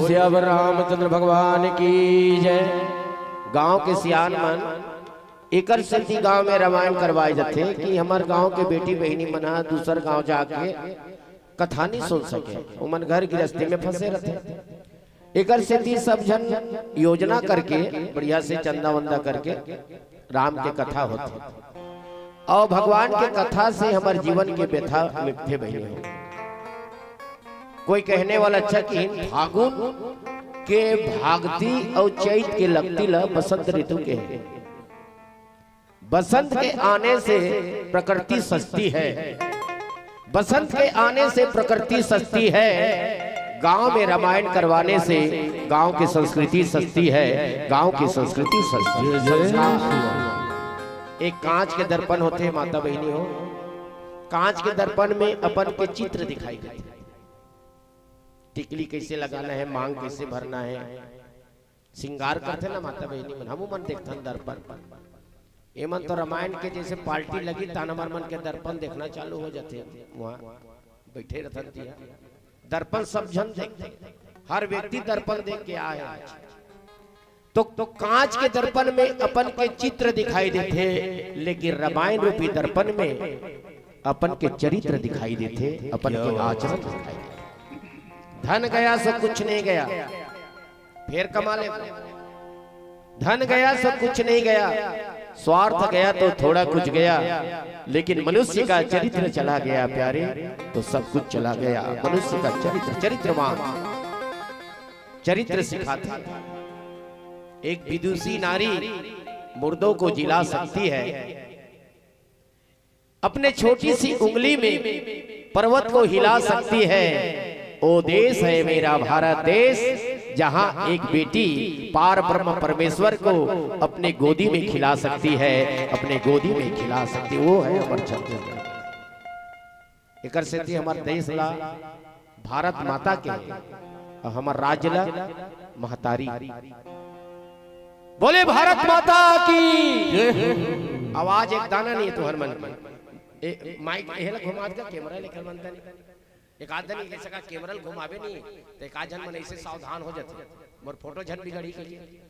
सियावर रामचंद्र भगवान की जय। गांव के सियान मन, एकर सेती गांव में रामायण करवाए जाथे कि हमर गांव के बेटी बहिनी मन ह दूसर गांव जाके कथा नहीं सुन सके, ओमन घर गृहस्थी में फंसे रहथे। एकर सेती सब झन योजना करके, बढ़िया से चंदा वंदा करके राम के कथा होथे। अउ भगवान के कथा से हमर जीवन के व्यथा मिटथे बहिनी हो। कोई कहने वाला अच्छा कि फागुन के भागती अउ चैत के लगती ल बसंत ऋतु के हे। बसंत के आने से प्रकृति सजती है, बसंत के आने से प्रकृति सजती है। गांव में रामायण करवाने से गांव की संस्कृति सजती है, गांव की संस्कृति सजती है। जय जय सिया। एक कांच के दर्पण होथे माता बहिनी हो, कांच के दर्पण में अपन के चित्र दिखाई देथे। टिकली कैसे लगाना है, मांग कैसे भरना है, श्रृंगार करथे ना माता बहिनी मन, हमू मन देखथन दर्पण। एमन तो रामायण के जैसे पार्टी लगी, तान हमर मन के दर्पण देखना चालू हो जाथे। वहाँ बैठे रहथन तिहा, दर्पण सब झन देखथे, हर व्यक्ति दर्पण देख के आए आज। तो, तो कांच के दर्पण में अपन के चित्र दिखाई देथे, लेकिन रामायण रूपी दर्पण में अपन के चरित्र दिखाई देथे, अपन के आचरण दिखाई देथे। धन गया सो कुछ नहीं गया, फेर कमा ले। धन गया सो कुछ नहीं गया, स्वार्थ गया तो थोड़ा कुछ गया, लेकिन मनुष्य का चरित्र चला गया प्यारे, तो सब कुछ चला गया। मनुष्य का चरित्र, चरित्रवान चरित्र सिखाथे। एक विदुषी नारी मुर्दों को जिला सकती है, अपने छोटी सी उंगली में पर्वत को हिला सकती है। ओ देश है मेरा भारत देश, जहां एक बेटी पार ब्रह्म परमेश्वर को अपने गोदी में खिला सकती है, अपने गोदी में खिला सकती, वो है अमर छत्तीसगढ़। एकर सेती हमर देश ला भारत माता के, अउ हमर राज्य ला महतारी। बोले भारत माता की। आवाज एक दाना नहीं है तुहर मन की। ए, माइक एहे ला घुमा दे, कैमरा लेकर बनता नहीं। एक आध दिन ऐसे का कैमरा ला घुमावे नहीं, तो एक आध जन मन ऐसे सावधान हो जाथे, मोर फोटो झन बिगड़ी के लिए।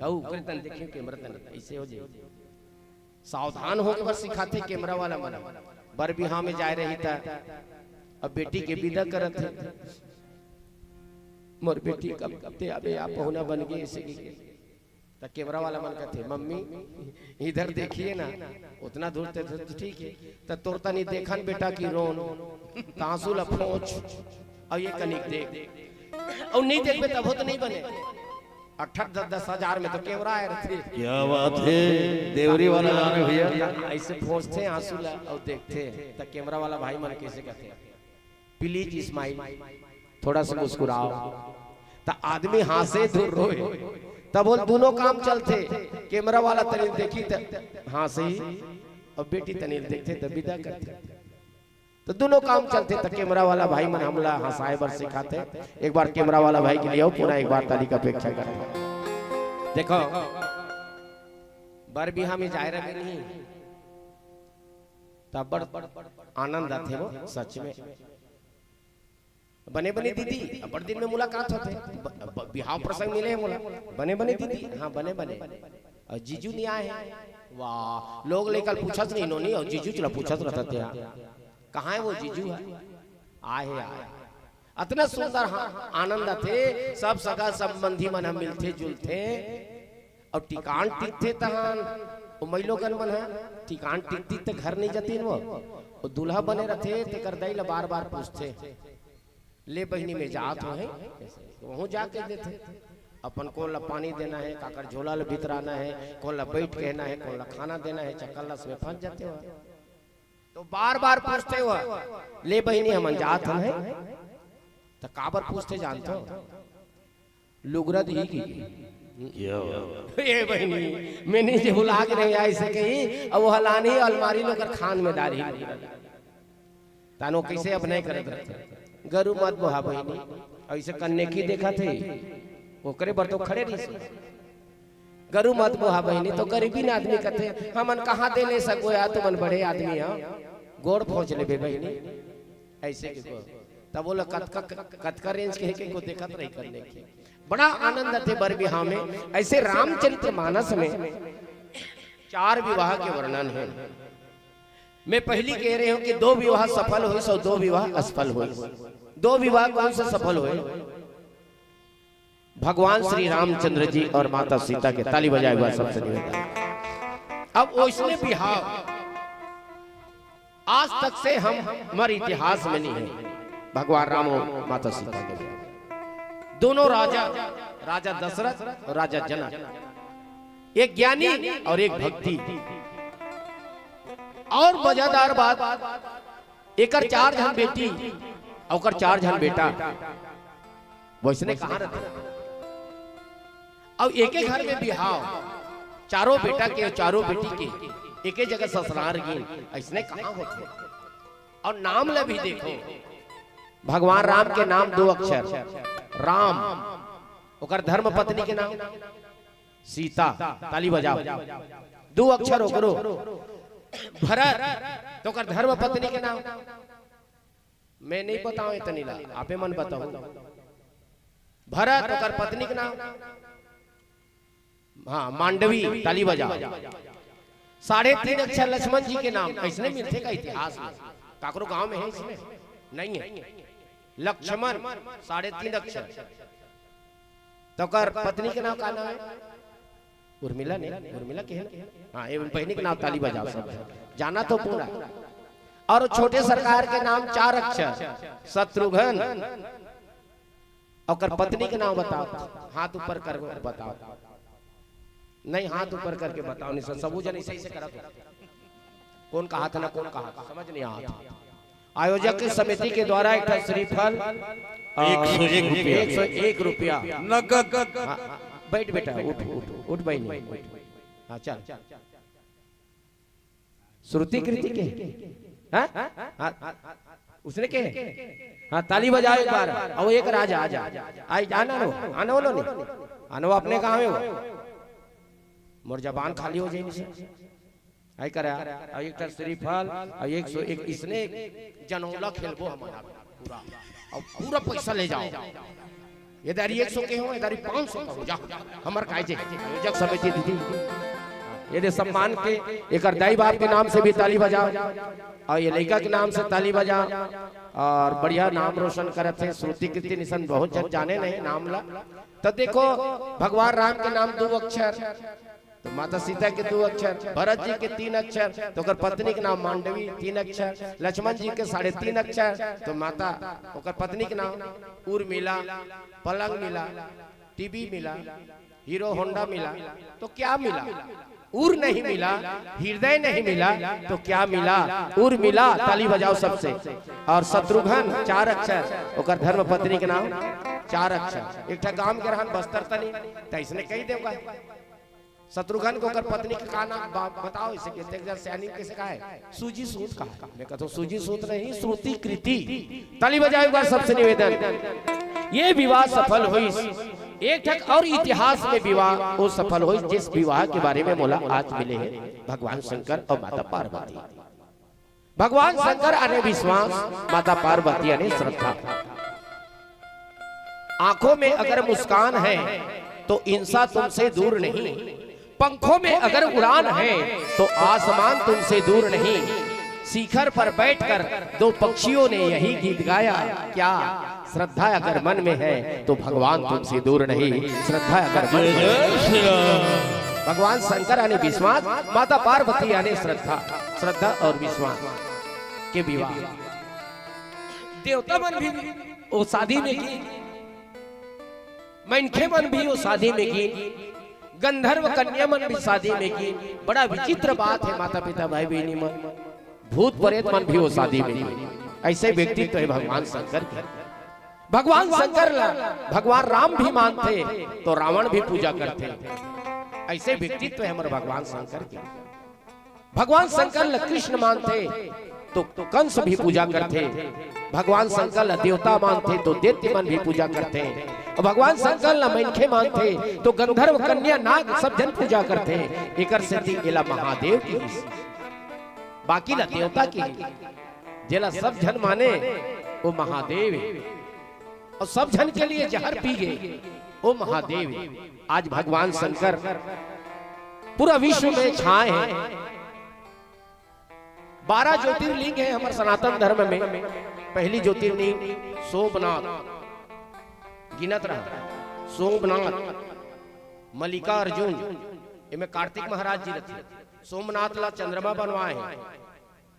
अउ ओकरे तन देखियो, कैमरा तन ऐसे हो जाए। सावधान होके बस सिखाथे कैमरा वाला मन। बर बिहाव में जाए रही था, अब बेटी के विदा करत हे। मोर बेटी कब, कब ते आबे, आप पहुना बन गए, ऐसे की। त कैमरा वाला मन कहते, "मम्मी, इधर देखिए ना, उतना दूर ते तो ठीक है, त तोर तनी देखन बेटा की रोन, त आंसू ला पोंछ, अउ ये कनिक देख, अउ नहीं देखबे तभो तो नहीं बने।" अठठ दस, दस हजार में तो कैमरा आए रहते। क्या बात है, देवरी वाला गाना भैया। ऐसे पोंछते आंसू ला अउ देखते, त कैमरा वाला भाई मन कैसे कहते, "Please smile, थोड़ा सा मुस्कुराओ।" त आदमी हांसे धुर रोए, त बोल दोनों काम चलथे। कैमरा वाला तनी देखी त हांसे, अउ बेटी तनी देखथे त विदा करथे। त दोनों काम चलथे, त कैमरा वाला भाई मन हमला हंसाए बर सिखाथे। एक बार कैमरा वाला भाई के लिए आओ, पुनः एक बार ताली का अपेक्षा करते हैं। देखो, बर बिहा में जाए रहे नहीं, तब बड़ आनंद आथे वो, सच में। बने बने दीदी, अब्बड़ दिन में मुलाकात होथे। ब-, ब-, बिहाव प्रसंग मिले हे मोला। बने बने दीदी, हाँ, बने बने। अउ जीजू नहीं आए हे। वाह, लोग लेकर पूछत नहीं नोनी, अउ जीजू चला पूछत रहता थे, हाँ। कहाँ हे वो जीजू ह? आए हे, आए हे। अतना सुंदर, हाँ, आनंद आथे, सब सगा संबंधी मन ह मिलथे जुलथे। अउ टिकान टिकथे तहान, ओ मइलोगन मन ह टिकान टिकती त घर नहीं जतिन वो। ओ दूल्हा बने रथे, तेकर दाई ल बार-बार पूछथे, "ले बहिनी में जात हो हे?" वहूँ जाके देथे। अपन कोन ल पानी देना हे, काकर झोला ल भितराना हे, कोन ल बइठ कहना हे, कोन ल खाना देना हे, चक्कर लस में फंस जाथे वो। तो बार-बार पूछथे वो, "ले बहिनी हमन जात हन हे?" त काबर पूछथे जानथो? लुगरा दिही की। क्या बात। ए बहिनी, मैं नहीं जे भुला के नहीं आई से कही, अब वो हलानी अलमारी लोकर खान में डाली। तानो कैसे अभिनय करत रहथे। गरु मत बोहा बहिनी, ऐसे कन्ने की देखा थे, ओकरे बर तो खड़े रही से। गरु मत बोहा बहिनी, तो गरीबीन आदमी कथे, "हमन कहाँ दे ले सको यार, तुमन बड़े आदमी हो, गोड़ पोंछ लेबे बहिनी।" ऐसे के को। तब बोला कतका, कतका रेंज के, के को देखत रही करने की। बड़ा आनंद आथे बर बिहाव में। ऐसे रामचरित मानस में चार विवाह के वर्णन है। मैं पहली कह रही हूं कि दो विवाह सफल होइस और दो विवाह असफल होइस। दो विवाह कौन से सफल होइस? भगवान श्री रामचंद्र जी और माता सीता के। ताली बजाए हुआ सबसे निवेदन। अब ओइसने बिहाव आज तक से हम, हमारे इतिहास में नहीं है। भगवान राम और माता सीता के बिहाव। दोनों राजा, राजा दशरथ और राजा जनक, एक ज्ञानी और एक भक्ति। और मजेदार बात, एकर चार झन बेटी, ओकर चार झन बेटा। वैसने कहाँ रहते? अब एके घर में बिहाव, चारों बेटा के, चारों बेटी के, एके जगह ससुरार गिन, ऐसने कहाँ होथे? और नाम ले भी देखो, भगवान राम के नाम दो अक्षर, राम, ओकर धर्म पत्नी के नाम सीता, ताली बजाओ, दो अक्षर ओकरो, भरत, तो ओकर धर्म पत्नी के नाम, मैं नहीं बताऊं इतनी ला, आपे मन बताओ। भरत, ओकर पत्नी के नाम, हाँ, मांडवी, ताली बजाओ। साढ़े तीन अक्षर लक्ष्मण जी के नाम, ऐसने मिलथे का इतिहास में? काकरो गांव में है इसमें? नहीं है। लक्ष्मण, साढ़े तीन अक्षर। तो ओकर पत्नी के नाम का नाम है? उर्मिला नहीं, उर्मिला के है ना? हाँ, ये बहनी के नाम, ताली बजाओ सब। जाना तो पूरा। और छोटे सरकार के नाम चार अक्षर, शत्रुघ्न। ओकर पत्नी के नाम बताओ, हाथ ऊपर कर बताओ। नहीं, हाथ ऊपर करके बताओ, नहीं सब, सबू जन ऐसे, ऐसे करत हो। कौन कहा था ना, कौन कहा था, समझ नहीं आता। आयोजक समिति के द्वारा एक ठन श्रीफल, अ, एक सौ एक रुपया। एक सौ एक रुपया। नगद। हाँ, हाँ, बैठ बेटा, उठ, उठ, उठ बहनी, उठ। हाँ, चल। श्रुति कृति के? हाँ? हाँ, उसने के? हाँ, ताली बजाओ एक बार। आओ एक राजा, आजा। आई, आना नो, आना नो नहीं। आना वो अपने कहाँ में हो? मोर जबान खाली हो जाएगी सर। आई करा, और एक ठन श्रीफल, और एक सौ एक, इसने जनौला खेलबो हमन पूरा, और पूरा पैसा ले जाओ। ये दारी एक सौ के हो, ये दारी पाँच सौ का हो, जा, हमर काय जे, आयोजक समिति दीदी, ये दे सम्मान के, एकर दाई बाप के नाम से भी ताली बजाओ, और ये लइका के नाम से ताली बजाओ, और बढ़िया नाम रोशन करत हे। श्रुति कीर्ति निशन बहुत जन जाने नहीं नाम ला। तो देखो, भगवान राम के नाम दो अक्षर, तो माता सीता के दो अक्षर, भरत जी के तीन अक्षर, तो ओकर पत्नी के नाम मांडवी, तीन अक्षर, लक्ष्मण जी के साढ़े तीन अक्षर, तो माता, ओकर पत्नी के नाम उर्मिला, पलंग मिला, टीवी मिला, हीरो होंडा मिला, तो क्या मिला? उर नहीं मिला, हृदय नहीं मिला, तो क्या मिला? उर मिला, ताली बजाओ सबसे। और शत्रुघ्न चार अक्षर, ओकर धर्म पत्नी के नाम चार अक्षर। एक ठा गांव के रहन बस्तर तनी, त इसने कही देगा। शत्रुघ्न को ओकर पत्नी के का नाम बा-, बताओ, इसे कहते हैं, जरा सियानी कैसे कहा है? सूजी सूत कहा है। मैं कहता हूँ, सूजी सूत नहीं, श्रुति कृति। ताली बजाओ एक बार सबसे निवेदन। ये विवाह सफल होइस। एक ठक और इतिहास में विवाह वो सफल होइस, जिस विवाह के बारे में मोला आज मिले हैं भगवान शंकर और माता पार्वती। भगवान शंकर अने विश्वास, माता पार्वती अने श्रद्धा। आंखों में अगर मुस्कान है तो इंसान तुमसे दूर नहीं, पंखों में अगर उड़ान है तो आसमान तुमसे दूर नहीं। शिखर पर बैठकर दो पक्षियों ने यही गीत गाया, क्या? श्रद्धा अगर मन में है तो भगवान तुमसे दूर नहीं। श्रद्धा अगर मन में है। भगवान शंकर यानी विश्वास, माता पार्वती यानी श्रद्धा। श्रद्धा और विश्वास के विवाह। देवता मन भी वो शादी में गिन, मनखे मन भी वो शादी में गिन, गंधर्व कन्या मन भी शादी में गिन। बड़ा विचित्र बात है माता पिता भाई बहनी मन, भूत प्रेत मन भी वो शादी में गिन। ऐसे व्यक्तित्व है भगवान शंकर के। भगवान शंकर ला भगवान राम भी मानथे तो रावण भी पूजा करथे। ऐसे व्यक्तित्व है हमारे भगवान शंकर के। भगवान शंकर ला कृष्ण मानथे तो कंस भी पूजा करथे। भगवान शंकर ला देवता मानथे तो दैत्य मन भी पूजा करथे। और भगवान शंकर ला मनखे मानथे तो गंधर्व कन्या नाग सब जन पूजा करथे। एकर सेती एला महादेव की, बाकी ला देवता की, जेला सब झन माने वो महादेव हे। अउ सब झन के लिए जहर पी गे, वो महादेव हे। आज भगवान शंकर पूरा विश्व में छाए हैं। बारह ज्योतिर्लिंग हे हमर सनातन धर्म में। पहली ज्योतिर्लिंग सोमनाथ, गिनत रहा, सोमनाथ, मल्लिकार्जुन, एमे कार्तिक महाराज जी रथे। सोमनाथ ला चंद्रमा बनवाए हे।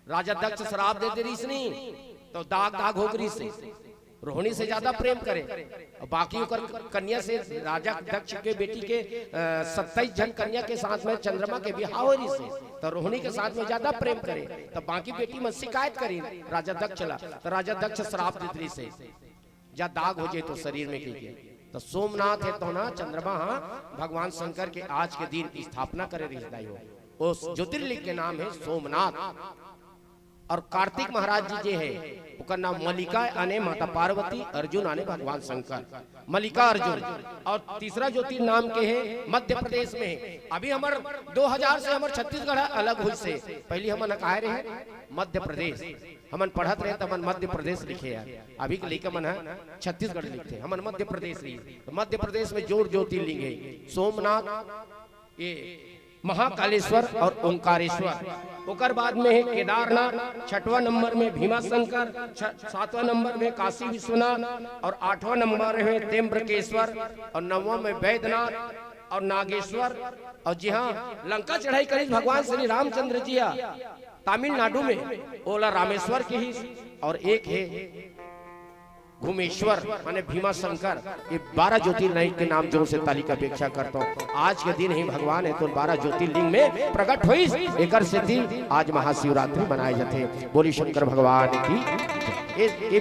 राजा दक्ष श्राप दे दे रिहिस नी, तो दाग दाग हो गे रिहिस हे। रोहिणी से ज्यादा प्रेम करे, अउ बाकी ओकर कन्या से, राजा दक्ष के बेटी के, अ, सत्ताईस झन कन्या के साथ में चंद्रमा के बिहाव हो रिहिस हे, तो रोहिणी के साथ में ज्यादा प्रेम करे, तो बाकी बेटी मन शिकायत करिन राजा दक्ष ला, तो राजा दक्ष श्राप दे दे रिहिस हे, जा दाग हो जाए तो शरीर में, कहिके। तो सोमनाथ हे तो ना चंद्रमा, हाँ, भगवान शंकर के आज के दिन स्थापना करे रिहिस दाई हो। उस ज्योतिर्लिंग के नाम हे सोमनाथ। अउ कार्तिक महाराज जी जे हे, ओकर नाम मल्लिका आने माता पार्वती, अर्जुन आने भगवान शंकर, मल्लिकार्जुन। अउ तीसरा ज्योतिर नाम के हे, मध्य प्रदेश में हे। अभी हमर दो हजार से हमर छत्तीसगढ़ अलग होइस हे। पहली हमन कहे रहे मध्य प्रदेश, हमन पढ़त रहे त हमन मध्य प्रदेश लिखे यार। अभी के लइका मन ह छत्तीसगढ़ लिखथे, हमन मध्य प्रदेश रहिस। तो मध्य प्रदेश में जोर ज्योतिर्लिंग हे, सोमनाथ, ये महाकालेश्वर अउ ओंकारेश्वर। ओकर बाद में हे केदारनाथ, छठवां नंबर में भीमाशंकर, छ-, सातवां नंबर में काशी विश्वनाथ अउ आठवां नंबर में त्र्यंबकेश्वर अउ नौवां में बैद्यनाथ अउ नागेश्वर अउ जिहां लंका चढ़ाई करिस भगवान श्री रामचंद्र जी ह तमिलनाडु में, ओला रामेश्वर किहिस। अउ एक हे घुमेश्वर माने भीमाशंकर। ये बारह ज्योतिर्लिंग के नाम जोर से ताली के अपेक्षा करता हूँ। आज के दिन ही भगवान हे तो बारह ज्योतिर्लिंग में प्रकट होइस, एकर सेती आज महाशिवरात्रि मनाए जाथे। बोली शंकर भगवान की जय। ये, ये